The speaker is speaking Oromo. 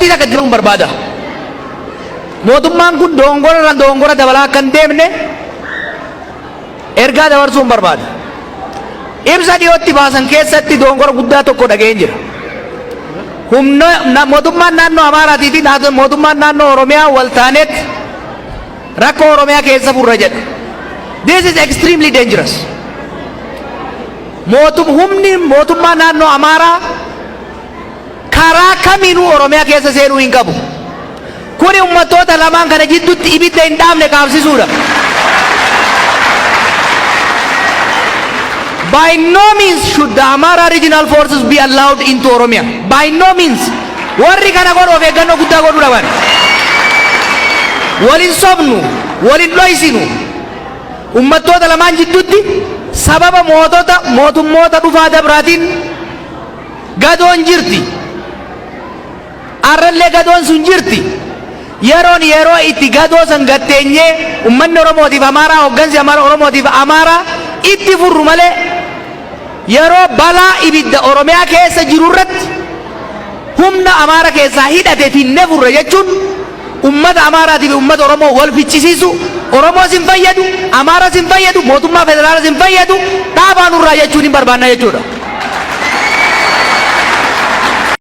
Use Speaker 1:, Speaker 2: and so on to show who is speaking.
Speaker 1: Qabxii takka itti dabaluun barbaada. Mootummaan kun dogongora irraan dogongora dabalaa akka hin deemne ergaa dabarsuun barbaada. Ibsa dhiyootti baasan keessatti dogongora guddaa tokko dhaga'een jira. Humna mootummaan naannoo Amaaraatii fi mootummaan naannoo Oromiyaa wal taaneet rakkoo Oromiyaa keessa furra jedha. This is extremely dangerous. Mootum humni mootummaa naannoo Amaaraa karaa kamiinuu Oromiyaa keessa seenuu hin qabu. Kuni uummattoota lamaan kana jidduutti ibidda hin dhaamne qaabsisuudha. By no means should the Amara regional forces be allowed into Oromia. By no means. Warri kana godhu of eeggannoo guddaa godhuu dhaban. Walin sobnu, walin dhoysinu. Uummattoota lamaan jidduutti sababa mootota mootummoota dhufaa dabraatiin gadoon jirti. Arrallee gadoon sun jirti. Yeroon yeroo itti gadoo san gatteenyee uummanni Oromootiif Amaaraa, hoggansi Amaaraa Oromootiif Amaaraa itti furru malee, yeroo balaa ibidda Oromiyaa keessa jiru irratti humna Amaara keessaa hidhate finnee furre jechuun ummata Amaaraatii fi ummata Oromoo wal ficcisiisu. Oromoos hin fayyadu, Amaaras hin fayyadu, mootummaa federaalas hin fayyadu. Dhaabaa nurraa jechuun hin barbaanna jechuudha.